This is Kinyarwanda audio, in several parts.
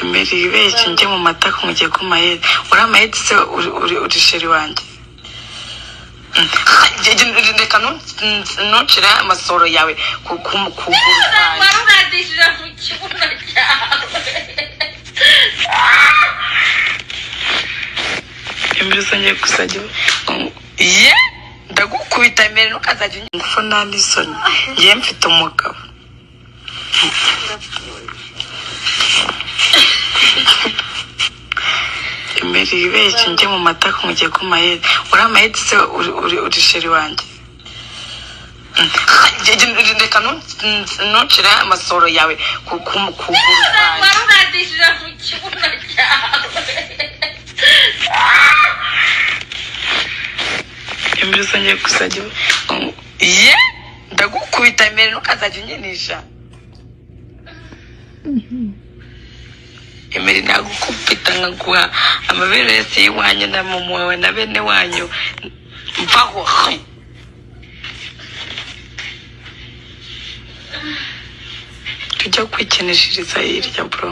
Emera ibeshye njye mu matako mugiye ku mayeri. Uri amayeri se uri sheri wanjye. Reka ntucire amasoro yawe ku kuguru kwanjye. Warunadishije mu kibuno cyawe. Emera usongeye kuzajya ye ndagukubita emera ntukazajya ingufu nta n'isoni ngewe mfite umugabo. Emera ibeshye njye mu matako mugiye ku mayeri. Uri amayeri se uri sheri wanjye. Reka ntucire amasoro yawe ku kuguru kwanjye. Warunadishije mu kibuno cyawe. Emera usongeye kuzajya ye ndagukubita emera ntukazajya unyinisha. Emera nagukubita nkaguha amabere yose y'iwanyu na mama wawe na bene wanyu mvaho. Tujya kwikinishiriza hirya bro.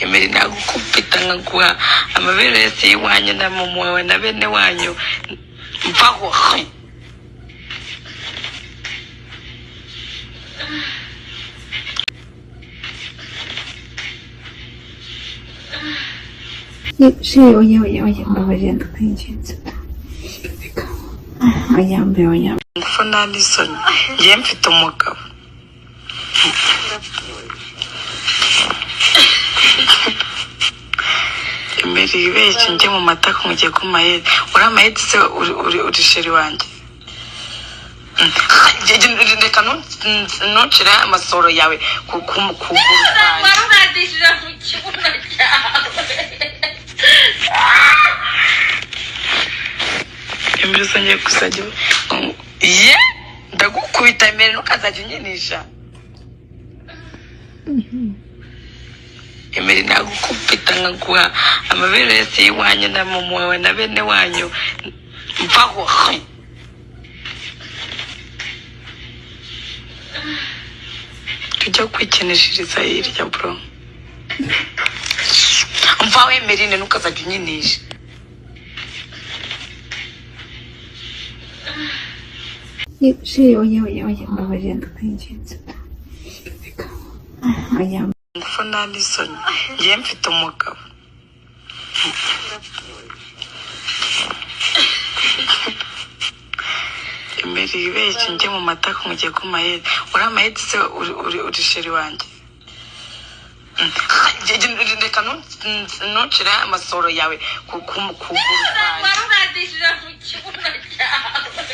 Emera nagukubita nkaguha amabere yose y'iwanyu na mama wawe na bene wanyu mvaho. Sheri oya oya oya mbabarira ndakwinginze reka oya mbe oya. Ingufu nta n'isoni ngewe mfite umugabo. Emera ibeshye njye mu matako mugiye ku mayeri. Uri amayeri se uri sheri wanjye. Reka ntucire amasoro yawe ku kuguru kwanjye. Warunadishije mu kibuno cyawe. Emera usongeye kuzajya ye ndagukubita emera ntukazajya unyinisha. Emera nagukubita nkaguha amabere yose y'iwanyu na mama wawe na bene wanyu mvaho. Tujya kwikinishiriza hirya bro. Mvaho Emerine ntukazajya unyinisha. Sheri oya oya oya mbabarira ndakwinginze reka oya. Ingufu nta n'isoni ngewe mfite umugabo. Emera ibeshye njye mu matako mugiye ku mayeri. Uri amayeri se uri sheri wanjye. Reka ntucire amasoro yawe ku kuguru kwanjye. Warunadishije mu kibuno cyawe.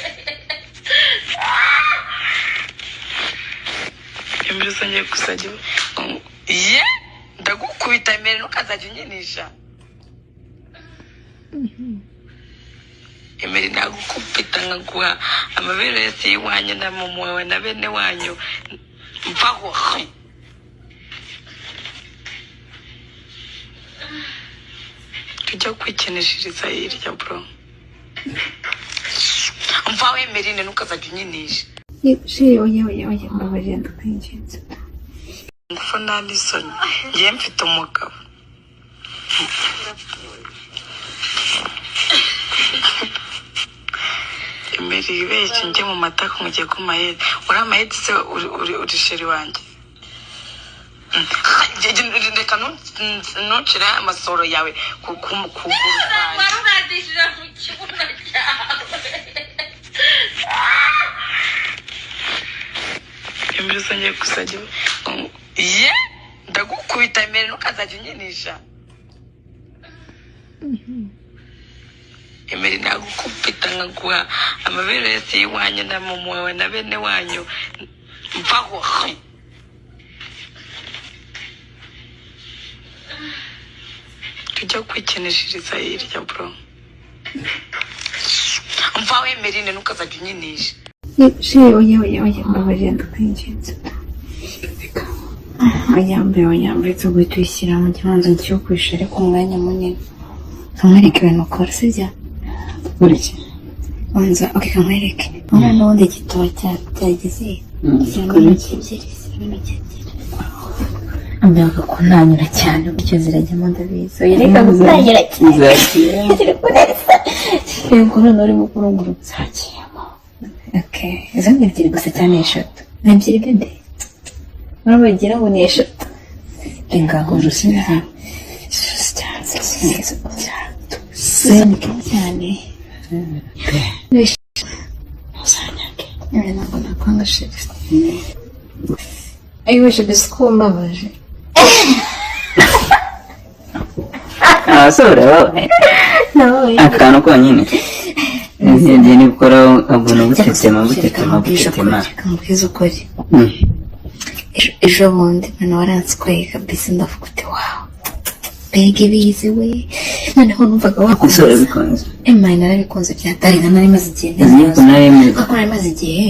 Emera usongeye kuzajya ye ndagukubita emera ntukazajya unyinisha. Emera nagukubita nkaguha amabere yose y'iwanyu na mama wawe na bene wanyu mvaho. Tujya kwikinishiriza hirya bro. Mvaho Emerine ntukazajya unyinisha. Sheri oya oya oya mbabarira ndakwinginze. Ingufu nta n'isoni ngewe mfite umugabo. Emera ibeshye njye mu matako mugiye ku mayeri. Uri amayeri se uri sheri wanjye. Reka ntucire amasoro yawe ku kuguru kwanjye. Warunadishije mu kibuno cyawe. Emera usongeye kuzajya ye ndagukubita emera ntukazajya unyinisha. Emera nagukubita nkaguha amabere yose y'iwanyu na mama wawe na bene wanyu mvaho. Tujya kwikinishiriza hirya bro. Mvaho Emerine ntukazajya unyinisha. Sheri oya oya oya mbabarira ndakwinginze reka oya mbe oya. Uretse guhita uyishyira mu kibanza cyo kwisha ariko umwanya munini nkamwereka ibintu ukora sibyo Gutya. Banza oke kamwereke umwana wundi igitabo cyageze. Shyiramo intoki ebyiri, shyiramo intoki ebyiri. Ambaga ko ntanyura cyane gutyo zirajyamo ndabizi. Oya, reka gutangira cyane. Zagiye. Ziri kunarisa. Yego none urimo kurungurutsa. Zagiyemo. Okay, izo ni ebyiri gusa cyane eshatu. Ni ebyiri bebe. Urabagira ngo ni eshatu. Ingaho Urusya. Sunika cyane. Ntuzanyage. Oya, ntabwo nakwanga chéri. Ayiwe chéri, siko mbabaje. Abasore babaye. Nababaye. Akantu konyine. Ngiye gukora ubuntu butetema butetema butetema. Reka nkubwize ukuri. Ejo bundi none waransweye kabisa, ndavuga uti wawe mbega ibizi we, noneho numvaga Ese wakunze. urabikunze? Emaye narabikunze byatariga, nari maze igihe Uzi yuko nari meze. kuko nari maze igihe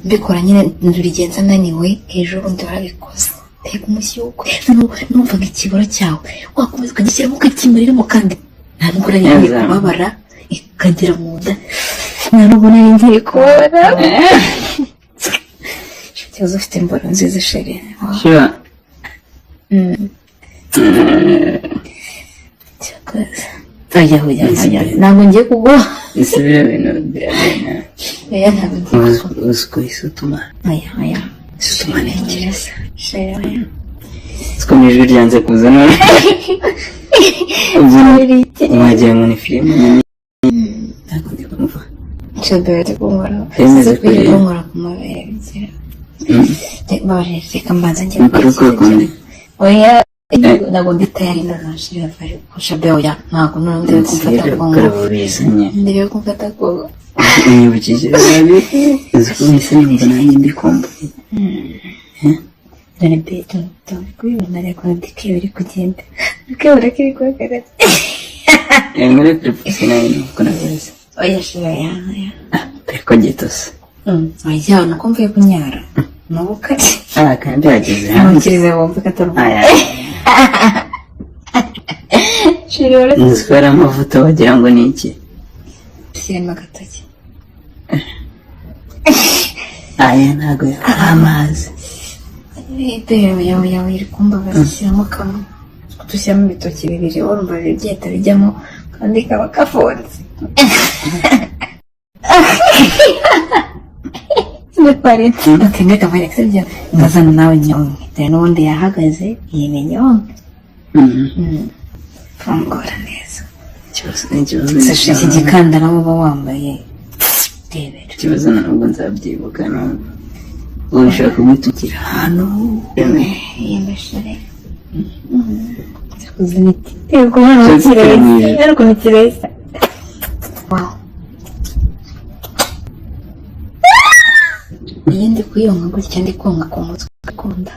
mbikora nyine burigenza naniwe. Ejo bundi warabikoze, mbega umushyukwe! Noneho numvaga ikibura cyawe wakomeza ukagishyiramo ukakimariramo, kandi nta nubwo nari ngiye Neza. kubabara ikagera mu nda, nta nubwo nari ngiye kubabara. Ikibazo ufite imboro nziza chéri. Wow. Sure. Cyakoze. Oya oya oya, ntabwo ngiye kuguha. Ese biriya bintu biragenda? Oya, ntabwo ngiye kuguha. Uzi ko isi utuma Oya oya. isi utuma ntekereza. Chéri, oya. Siko mu ijwi ryanze kuza none. Wagira ngo ni filime nyine. Ntabwo ndi kumva. Chéri, uri kunkora. Filime Uzi ko uri zikwiriye. kunkora ku mabere bigira. Babarira, reka mbanza njye Ukuri kwakira. kundi. Oya, ntabwo ndi tayari noneho chéri, bari chéri, oya, ntabwo noneho ndebe kumfata ku ngufu. Bizanye. Ndebe kumfata ku Unyibukije nabi. Uzi ko mpise numva nanjye mbikumbuye. Dore be, dore kubibona, ariko ndike biri kugenda. Ukibona ko iri guhagarara. Inkuru kuri pusi nayo nuko nabizi. Oya chéri, oya oya. Ariko gitose. Oya, nuko mvuye kunyara. Nubu kare. Ah, kandi yageze hanze. Ntukirize wumve ko atari Aya. Chéri, wari Uzi ko ari amavuta wagira ngo ni iki? Shyiramo agatoki. Aya ntabwo yari amazi. Bebe, oya oya, iri kumbabaza, shyiramo kamwe. Dushyiramo ibitoki bibiri, urumva bibiri byahita bijyamo kandi kaba kafunze. Ndaparetse. Okay, reka nkwereke, sibyo? Ngazana nawe nyonke. Dore n'ubundi yahagaze, iyi ni nyonke. Fungura neza. Ikibazo ikibazo Sasha, iki gikandara uba wambaye. Rebera. Ikibazo ntabwo nzabyibuka ntabwo. Ubu ushobora kumutukira ahantu. Iyi mashuri. Kuzi niki? Yego, hano kireza. Hano ukuntu kireza. Wow. Iyo ndi kuyonka gutya, ndi konka ku mutwe akunda.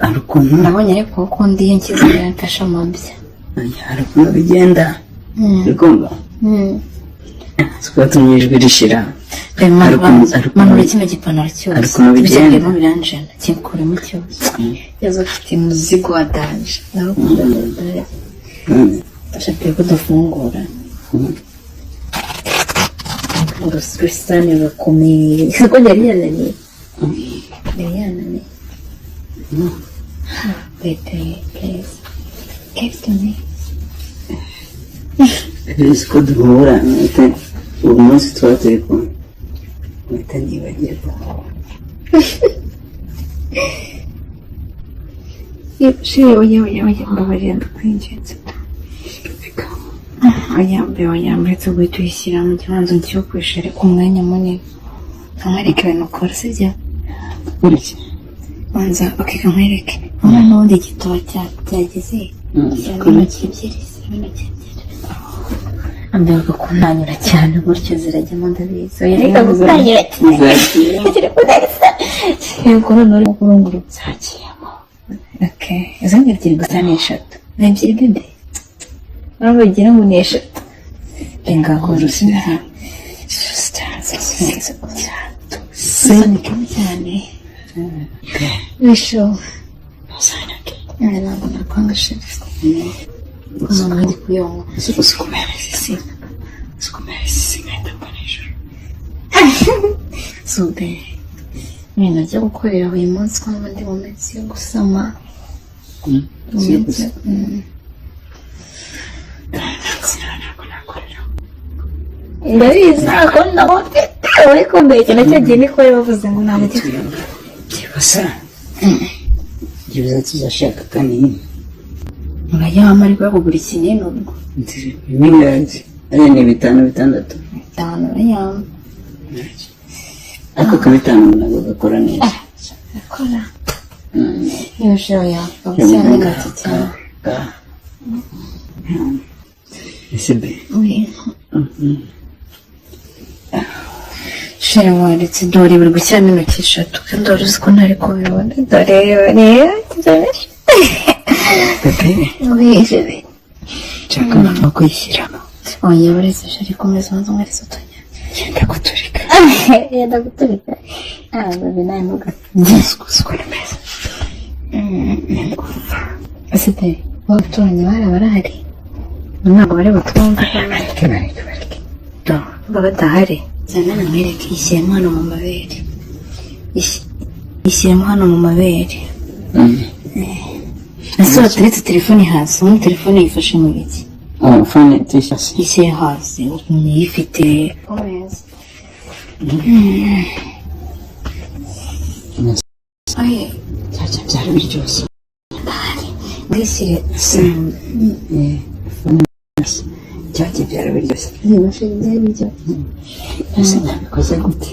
Hari ukuntu Nabonye ariko ukunda iyo nshyize imbere mfasha mu mbya. Hari ukuntu bigenda. Uri kumva? Twatumye ijwi rishira. Manura kino gipantaro cyose. Hari ukuntu bigenda. Tubishyiremo biranjana. Kikuremo cyose. Yaza ufite umuzigo wa danger. Ndagukunda dore. Ndashaka ko dufungura. Urusane rurakomeye. Kuko yari yananiye. Yari yananiye. Bebe, please. Give to me. Uzi ko duhura mpita uwo munsi tuba turi kumwe mpita nibagirwa. Chéri, oya oya oya, mbabarira ndakwinginze. Reka. Oya mbe, oya, muretse guhita uyishyira mu kibanza unshyushye ariko umwanya munini. Nkwereke ibintu ukora, sibyo? Gutya. Banza, okay, nkwereke. Urabona n'ubundi igituba cyageze. Shyiramo intoki ebyiri, shyiramo intoki ebyiri. Ambaga ko ntanyura cyane gutyo zirajyamo ndabizi. Oya, reka gutangira cyane. Zagiye. Ziri kunarisa. Yego none urimo kurungurutsa. Zagiyemo. Okay, izo ni ebyiri gusa ni eshatu. Ni ebyiri bebe. Urabagira ngo ni eshatu. Ingaho urusya. Sunika cyane. Bisho. Oya, ntabwo nakwanga chéri. Umuntu ndi kuyonka. Uzi ko mpera uzi ko mpera isi nkahita mbona ijuru. Sube. Ibintu byo gukorera buri munsi, ko ndi mu minsi yo gusama. Mu Si minsi gusa. Ntabwo nakorera. Ndabizi, ntabwo nabo mfite, uri kumbeshya. Nacyo gihe niko bari bavuze ngo ntabwo Byibuza, byibuza tuzashaka kanini. Urayama, ariko yo kugura ikinini ubwo. Bingahe? Ariya ni bitanu, bitandatu. Bitanu urayama. Ariko ka bitanu ntabwo gakora neza. Akora niba ushobora yakaba ni gake cyane. Ese be? Oui. Chéri, waretse, dore buri gushyiramo intoki eshatu, kandi wari uzi ko ntari kubibona. Dore, reba, dore. Bébé. Oui, chéri. Nshaka noneho kuyishyiramo. Oya, uretse chéri, komeza ubanza umweretse utunya. Yenda guturika. Yenda guturika. Ah, bébé, nawe Uko ni meza. Ese pe, abaturanyi bari barahari? Ntabwo bari butwumve. Bareke, bareke, bareke. Baba badahari. Zana nkwereke, ishyiremo hano mu mabere. Ishyiremo hano mu mabere. Ese wateretse telefone hasi? Ubundi telefone yifashe mu biki? Oh, phone tuyishyira. Ishyire hasi, ukuntu uyifite. Komeza. Oye. Byajya byari biryoshye. Ngishyire. Cyagiye byari biryoshye. Yibashe byari byo. Ese nabikoze gute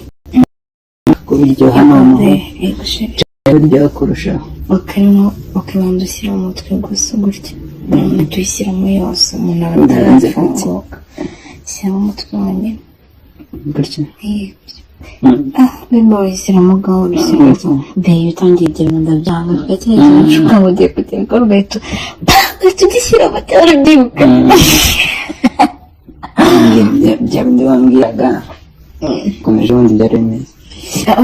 kubiryoha noneho? Yego chéri. Biryoha kurushaho. Ukarimo ukabanza ushyira mu mutwe gusa gutya, tuyishyiramo yose, umuntu aba Ndabanza. atarafunguka. Shyiramo umutwe wonyine. Gutya? Gutya. Ah, bimba, wishyiramo gahoro, ushyiramo deyi, utangiye igira ngo ndabyanga kuko kiriya kintu ushuka ngo ugiye kugera ukora, ugahita ugishyiramo cyangwa urabyibuka. Bya bindi wambwiraga komeje, ubundi byari bimeze.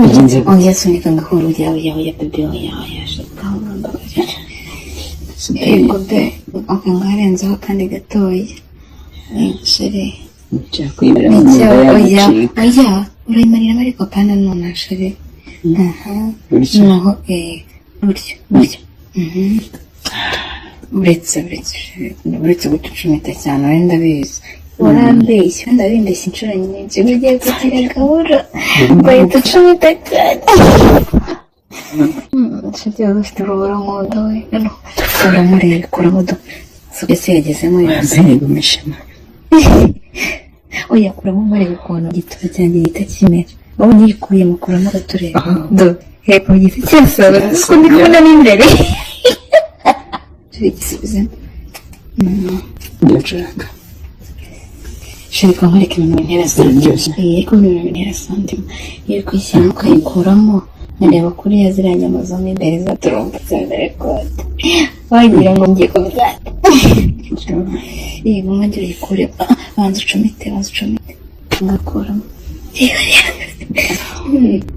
Bigenze gute? Oya, sunika gahoro. Oya, oya, oya, bébé, oya, oya, gahoro, mbabarira. Yego be, ok, ngo harenzeho akandi gatoya. Yego chéri. Nshaka kwibera mu Icyo nda. Oya. Yagucika. Oya, urayimariramo, ariko apana none, chéri. Aha. Gutya? Noneho gutyo, gutyo. Uretse, uretse, uretse gucucumita cyane, wenda ndabizi warambeshya, wenda wimbeshya inshuro nyinshi ngo ugiye kugira gahoro, ugahita ucumita cyane. Inshuti yawe ufite urubura nkunda we, noneho kuramo rero, kuramo do, ese yagezemo yose? Yigumishemo. Oya, kuramo murebe ukuntu igituba cyanjye gihita kimera. Wowe yikuyemo, kuramo gatureba. Do, hepfo gihita cyasohotse, kuko ndi kubona n'imbere. Tubigisubizemo. Ndashaka. Chéri, nkwereke ibintu bintera Biraryoshye. Iyi, ariko ibintu bintera santima iyo uri kuyishyiramo ukayikuramo, nkareba kuriya ziriya nyama zo mo imbere zaturumbutse imbere kote, wagira ngo ngiye kubyara. Yego, mwongere uyikure. Banza ucumite, banza ucumite, ngakuramo.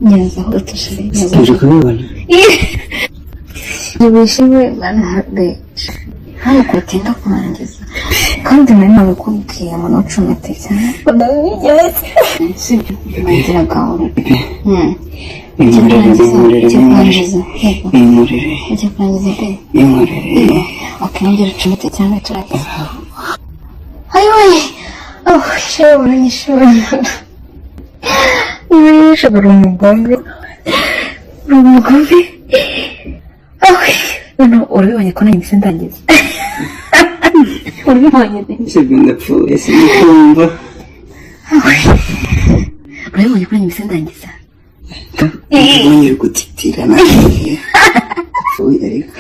Nyazaho gato, chéri, nyazaho. Uri kubibona? Wishimwe mana be, hano kutinda kurangiza, kandi nari nabikubwiye ngo ntucumite cyane, sibyo? Wagira gahoro. Ujya Inkorere. kurangiza. Inkorere. Ujya Inkorere. kurangiza, yego. Inkorere. Ujya kurangiza pe. Inkorere. Ok, ongera ucumite cyane, turangiza. Ayiwe, oh, shobora uranyishobora, uranyishobora, umugome, uri umugome. Oh, noneho urabibonye ko nanjye ndetse ndangiza, urabibonye? Sibyo, ndapfuye, sinikumva. Urabibonye ko nanjye ndetse ndangiza? Ndabonye uri gutitira nawe, ndapfuye ariko.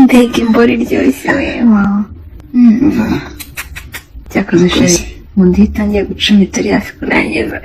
Mbega imboro iryoshye we, wow. Mva. Cyakoze chéri, mu nda iyo itangiye gucumita uri hafi kurangiza.